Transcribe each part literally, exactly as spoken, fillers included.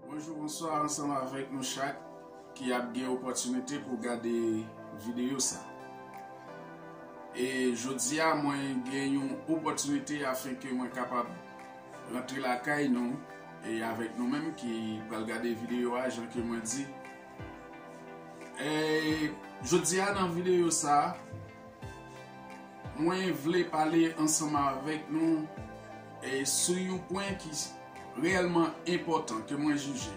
Bonjou, bonswa ansanm avèk nou chak ki ap gen opòtinite pou gade videyo sa. E jodi a, mwen gen yon opòtinite afenke mwen kapab rantre lakay nou e avèk nou menm ki pral gade videyo a, jan ke mwen di. E jodi a, nan videyo sa, mwen vle pale ansanm avèk nou e sou yon pwen ki reyèlman enpòtan ke mwen jije.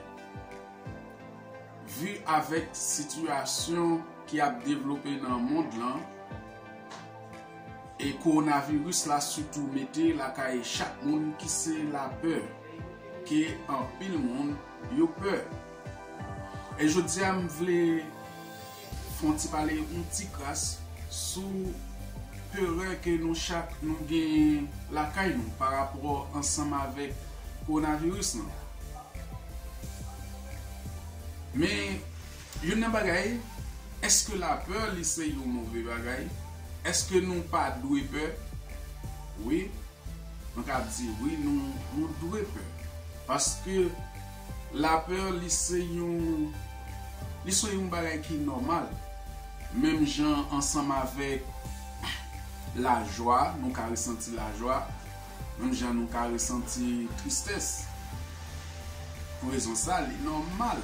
Vi avèk sitiyasyon ki ap devlope nan mond lan, e kowonaviris la sitou mete lakay chak moun ki se lapè, ke anpil moun yo pè. E jodi a, m vle fè yon ti pale, yon ti kras sou perè ke nou chak nou gen lakay nou pa rapò ansanm avèk kowonaviris lan. Men, youn nan bagay, èske lapè li se yon move bagay? Èske nou pa dwe pè? Wi, nou ka di wi, nou, nou dwe pè. Paske lapè li se yon, li se yon bagay ki nòmal. Menm jan ansanm avèk lajwa, nou ka resanti lajwa, menm jan nou ka resanti tristès. Pou rezon sa, li nòmal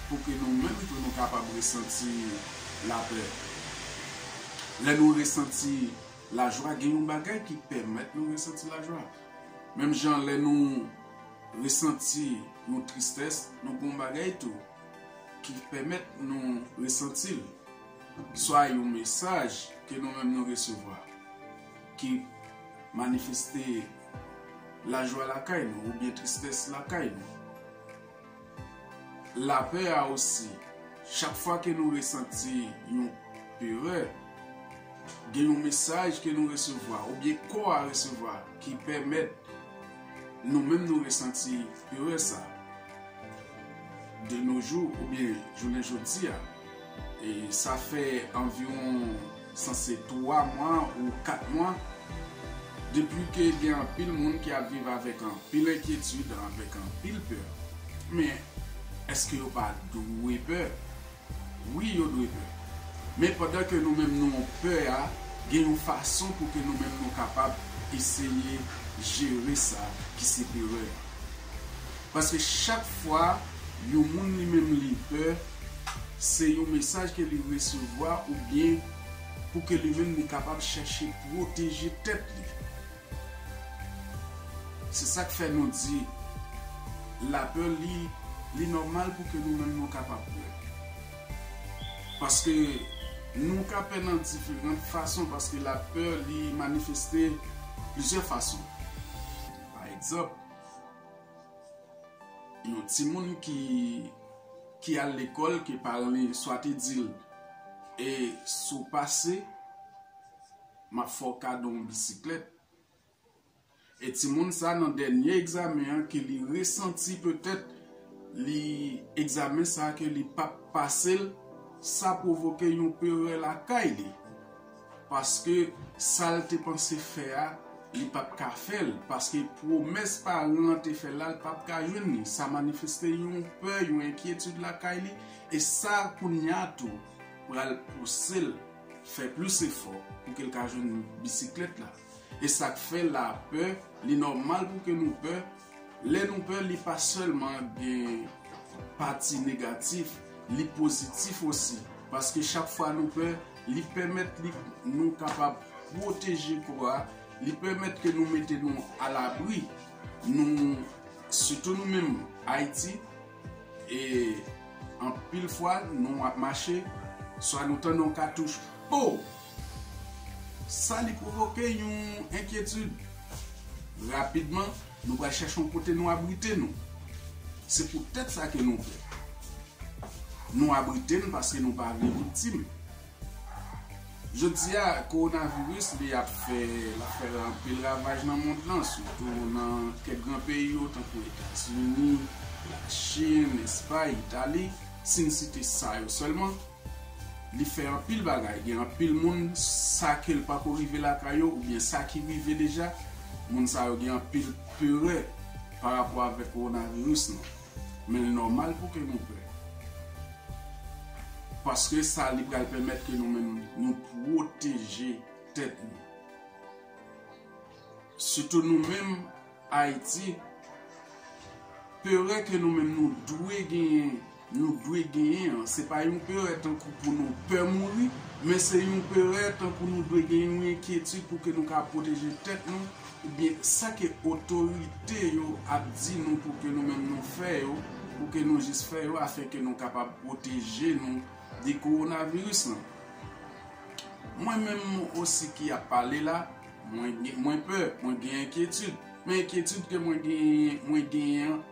pou ke nou menm tou nou kapab resanti lapè. Lè nou resanti lajwa, gen yon bagay ki pèmèt nou resanti lajwa. Menm jan lè nou resanti yon tristès, nou gen yon bagay tou ki pèmèt nou resanti l. Swa yon mesaj ke nou menm nou resevwa ki manifeste lajwa lakay nou oubyen tristès lakay nou. Lapè a osi, chak fwa ke nou resanti yon perè, gen yon mesaj ke nou resevwa oubyen kò a resevwa ki pèmèt nou menm nou resanti perè sa. De nos jours, oubyen jounen jodi a, e sa fè anviwon sanse twa mwa ou kat mwa depi ke gen anpil moun ki ap viv avèk anpil enkyetid, avèk anpil pè. Men, èske yo pa dwe pè? Wi, yo dwe pè. Men pandan ke nou menm nou pè a, gen yon fason pou ke nou menm nou kapab eseye jere sa ki se perè a. Paske chak fwa yon moun li menm li pè, se yon mesaj ke li resevwa oubyen pou ke li menm li kapab chèche pwoteje tèt li. Se sa k fè nou di lapè li, li nòmal pou ke nou menm nou kapab pè. Paske nou ka pè nan diferan fason, paske lapè li manifeste plizyè fason. Pa egzanp, yon timoun ki, ki al lekòl, ke paran li swa te di l, e si w pase, m ap fè w kado yon bisiklèt. E timoun sa nan dènye egzamen an ke li resanti petèt, li egzamen sa ke li p ap pase l, sa pwovoke yon perè lakay li. Paske sa l te panse fè a, li p ap ka fè l. Paske pwomès paran an te fè l la, li p ap ka jwenn li. Sa manifeste yon pè, yon enkyetid lakay li. E sa kounye a tou pral pouse l fè plis efò pou ke l ka jwenn bisiklèt la. E sa k fè lapè, li nòmal pou ke nou pè. Lè nou pè, li pa sèlman gen pati negatif, li pozitif osi. Paske chak fwa nou pè, li pèmèt li, nou kapab pwoteje kò a, li pèmèt ke nou mete nou alabri. Nou, sitou nou menm Ayiti, e anpil fwa, nou ap mache, swa nou tande yon katouch, po! Sa li pwovoke yon enkyetid. Rapidman, nou pral chèche yon kote nou abrite nou. Se poutèt sa ke nou pè. Nou abrite n paske nou pa vle viktim. Jodi a, kowonaviris, li ap fè, l ap fè anpil ravaj nan mond lan, sitou nan kèk gran peyi yo, tankou Etazini, Lachin, Espay, Itali, si n site sa yo sèlman. Li fè anpil bagay. Gen anpil moun, sa ke l pako rive lakay yo, oubyen sa ki rive deja, moun sa yo gen anpil perè pa rapò avèk kowonaviris lan. Men l nòmal pou ke nou pè. Paske sa, li pral pèmèt ke nou menm, nou pwoteje tèt nou. Sitou nou menm, Ayiti, perè ke nou menm nou dwe genyen, nou dwe genyen an, se pa yon perè tankou pou nou pè mouri, men se yon perè tankou nou dwe genyen yon enkyetid pou ke nou ka pwoteje tèt nou, oubyen sa ke otorite yo ap di nou pou ke nou menm nou fè yo, pou ke nou jis fè yo, afin ke nou kapab pwoteje nou de kowonaviris lan. Mwen menm osi ki ap pale la, mwen gen, mwen pè, mwen gen enkyetid. Men enkyetid ke mwen gen, mwen genyen an,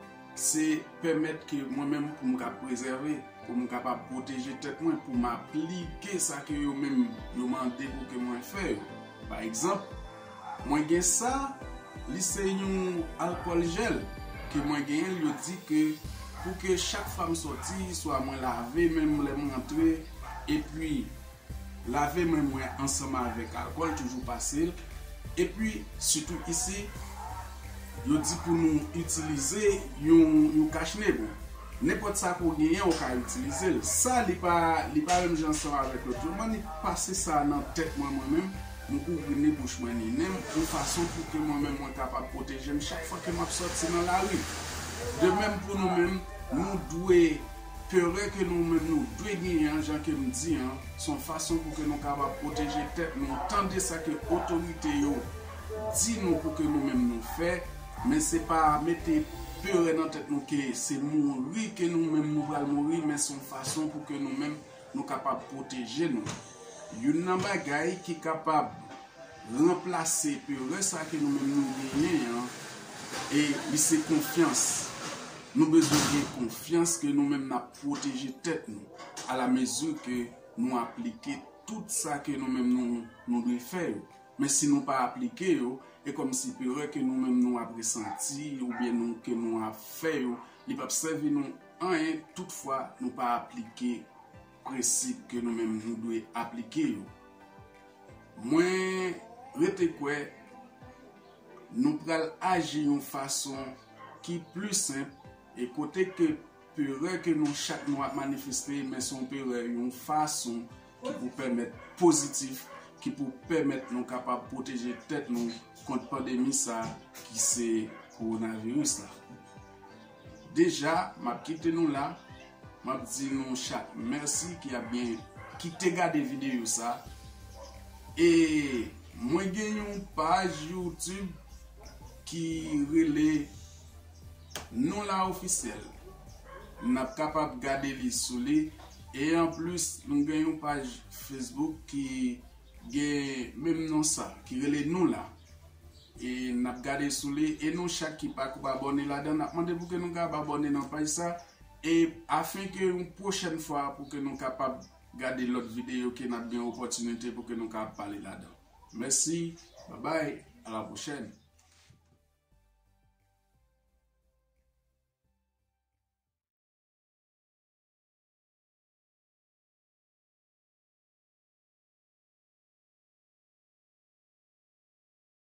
se pèmèt ke mwen menm pou m ka prezève, pou m kapab pwoteje tèt mwen, pou m aplike sa ke yo menm yo mande pou ke mwen fè yo. Pa egzanp, mwen gen sa, li se yon alkòl jèl ke mwen genyen, yo di ke pou ke chak fwa m sòti, swa mwen lave men m lè m rantre, epi lave men mwen ansanm avèk alkòl, toujou pase l. Epi, sitou isi, yo di pou nou itilize yon, yon kachne. Bon, nenpòt sa ke w genyen, ou ka itilize l. Sa, li pa, li pa menm jan ansanm avèk lòt yo. Mwen, li pase sa nan tèt mwen, mwen menm, m kouvri ni bouch mwen, ni nen m, yon fason pou ke mwen menm, mwen kapab pwoteje m chak fwa ke m ap sòti nan lari. De menm pou nou menm, nou dwe Perè ke nou menm nou dwe genyen an, jan ke m di an, se yon fason pou ke nou kapab pwoteje tèt nou, tande sa ke otorite yo di nou pou ke nou menm nou fè, men se pa mete perè nan tèt nou ke se mouri ke nou menm nou pral mouri, men se yon fason pou ke nou menm nou kapab pwoteje nou. Youn nan bagay ki kapab ranplase perè sa ke nou menm nou genyen an, e li se konfyans. Nou bezwen gen konfyans ke nou menm n ap pwoteje tèt nou, alamezi ke nou aplike tout sa ke nou menm nou, nou dwe fè yo. Men si nou pa aplike yo, e kòmsi perè ke nou menm nou ap resanti, oubyen nou, ke nou ap fè yo, li p ap sèvi nou anyen, toutfwa nou pa aplike prensip ke nou menm nou dwe aplike yo. Mwen rete kwè nou pral aji yon fason ki pli senp, e kote ke perè ke nou chak nou ap manifeste, men se yon perè, yon fason ki pou pèmèt pozitif, ki pou pèmèt nou kapab pwoteje tèt nou kont pandemi sa ki se kowonaviris la. Deja, m ap kite nou la. M ap di nou chak mèsi ki ap byen kite gade videyo sa. E mwen gen yon paj YouTube ki rele Nou La Ofisyèl. N ap kapab gade li sou li. E anplis, nou gen yon paj Facebook ki gen menm non sa, ki rele Nou La. E n ap gade sou li. E nou chak ki pako abòne ladan, n ap mande pou ke nou kapab abòne nan paj sa. E afin ke yon pwochèn fwa, pou ke nou kapab gade lòt videyo ke n ap gen opòtinite pou ke nou kapab pale ladan. Mèsi, babay, a la pwochèn.